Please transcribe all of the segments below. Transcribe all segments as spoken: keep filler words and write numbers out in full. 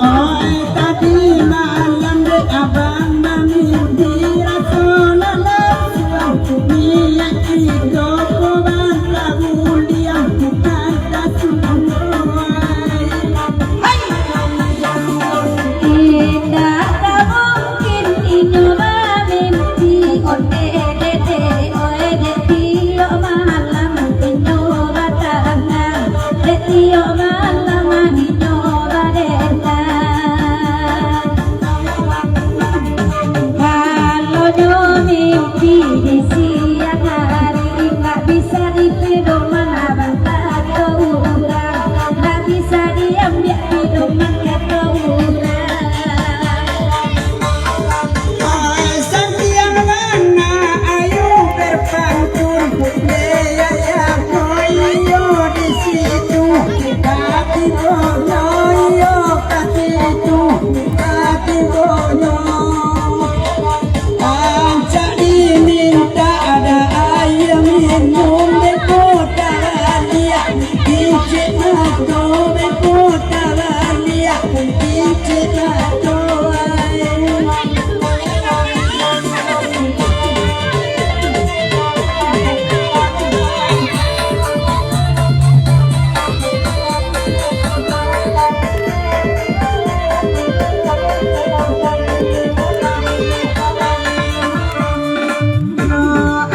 Oi, tadi malam dek abang bamimpi, raso nan lasuang, niaik kito ko batabuliang, bukan tasukuai. Hai! Indak ka mungkin inyo bamimpi, ondeh dede, oi, dek tiok malam inyo batangah. Satiok malam inyo badeta. Kalau nyo mimpi di siang hari, ndak bisa dipedoman abang kato urang, ndak bisa diambiak pedoman kato urang. Santiang bana ayo berpantun, dek ayah ko iyo di situ, katimbonyo iyo ka situ, katimbonyo. Rancak dimintak ada aia minum, beko tabaliak, incik mato, beko tabaliak, incik mato ai.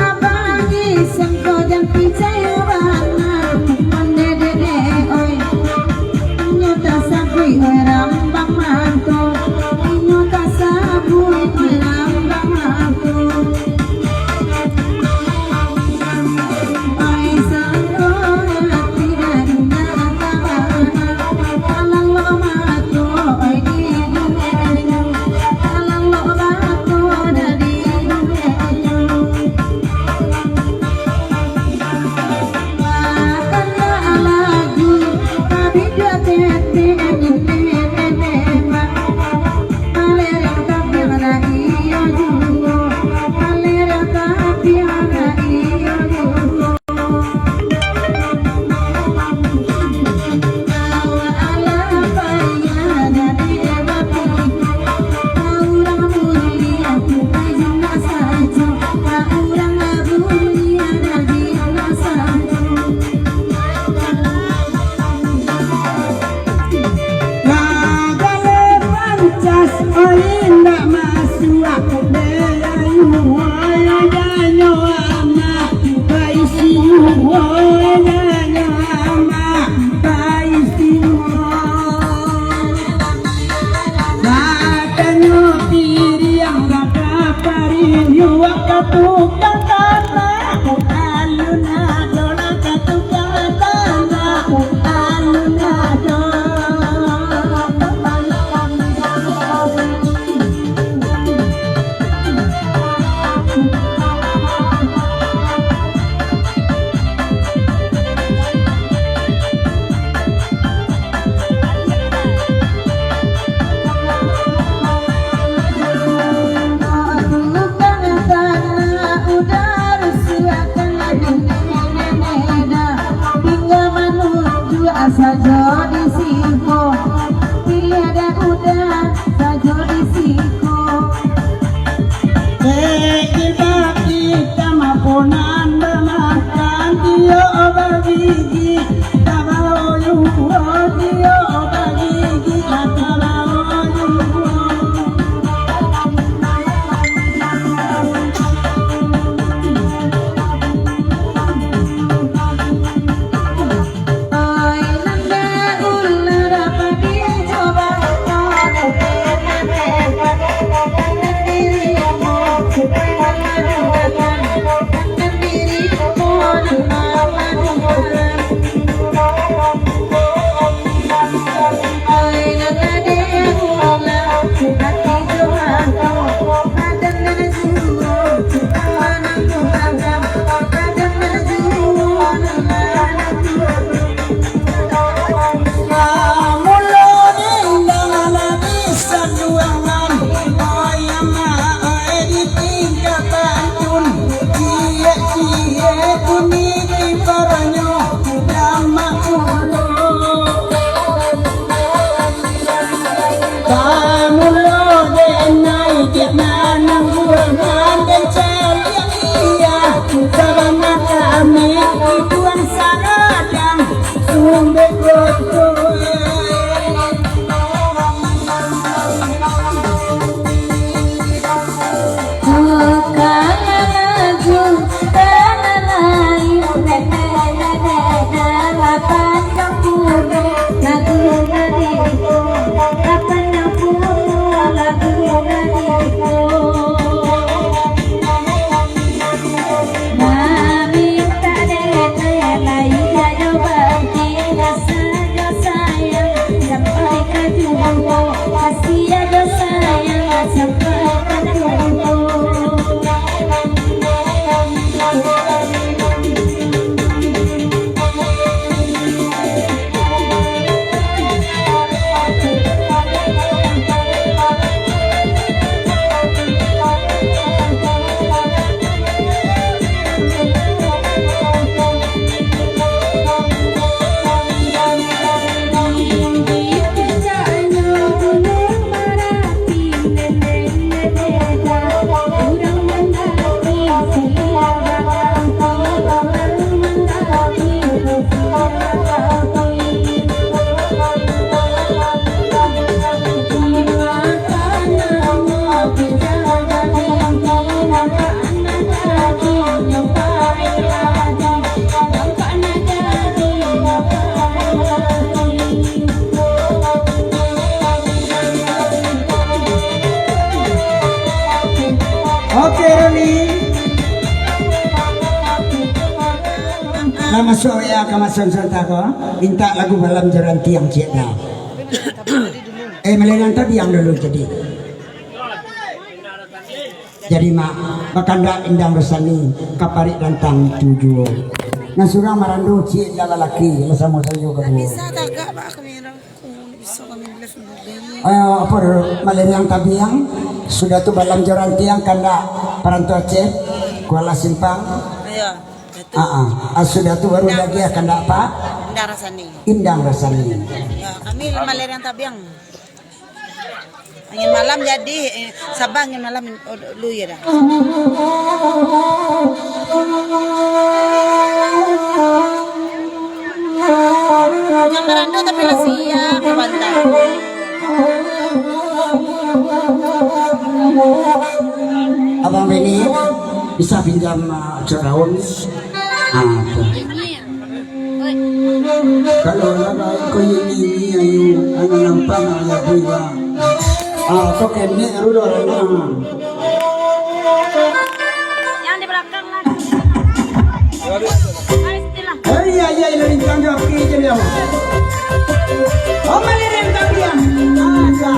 Abang agi sangko jan picayo bana, pandai dede oi. Inyo tasabuik oi rambang mato, inyo tasabuik oi rambang mato. Oi sangko ati dari ndak tabana, kalalok mato oi di dunia, kalalok mato dari dunia. Batanyo piriang, bada pariuak ka tukang tanah, alun ado lah ka tukang tanah, alun ado. Sajo di siko, piliah dan udah sajo di siko. Eh, kita, kita maponan bamakan, iyo bagigi, tabawo juo, iyo bagigi, tabawo juo. Oi, nanda Oke, Roni. Lah masuak ya ka masuak santa ko. Mintak lagu Malam Joran Tiang ciek dah. Eh, Maleriang Tabiang dulu jadi. Jadi, mak, bakandak Indang Rosani, ka parik rantang itu juo. Nan surang marando ciek dah lalaki, lah samo sajo kaduo. Bisa tagak, Pak, kamera. Oh, bisa kami live dulu. Ayo, apa dulu? Maleriang Tabiang, sudah tu Malam Joran Tiang kandak paranto Aceh, Kuala Simpang. Iya, betul. Ah, ah. Ah, sudah tu baru lagi ya kandak apa? Indang Rosani. Indang Rosani. Ya, kami Maleriang Tabiang. Angin malam jadi, eh, Sabah angin malam, oh, lu ya dah. Jangan merandau tapi lah siap, mantap. Abang Beni, bisa pinjam, ah, cok daun? Ah, tu. Kalau lah baik ko ini, ini ayu, anu nampak nak lagu bang. Ah, ko kenek dulu lah. Yang di belakang lah. Ayo, iya, iya, iya, bintang jawab ke je dia. Oh, Maleriang Tabiang. Ah, ya.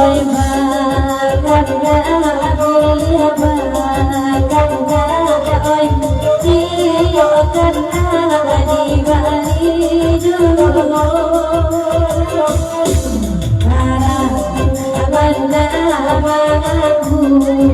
Oi, bakanda, oi, bakanda, oi, iyo kana dibali dulu. Bara banda mangaku.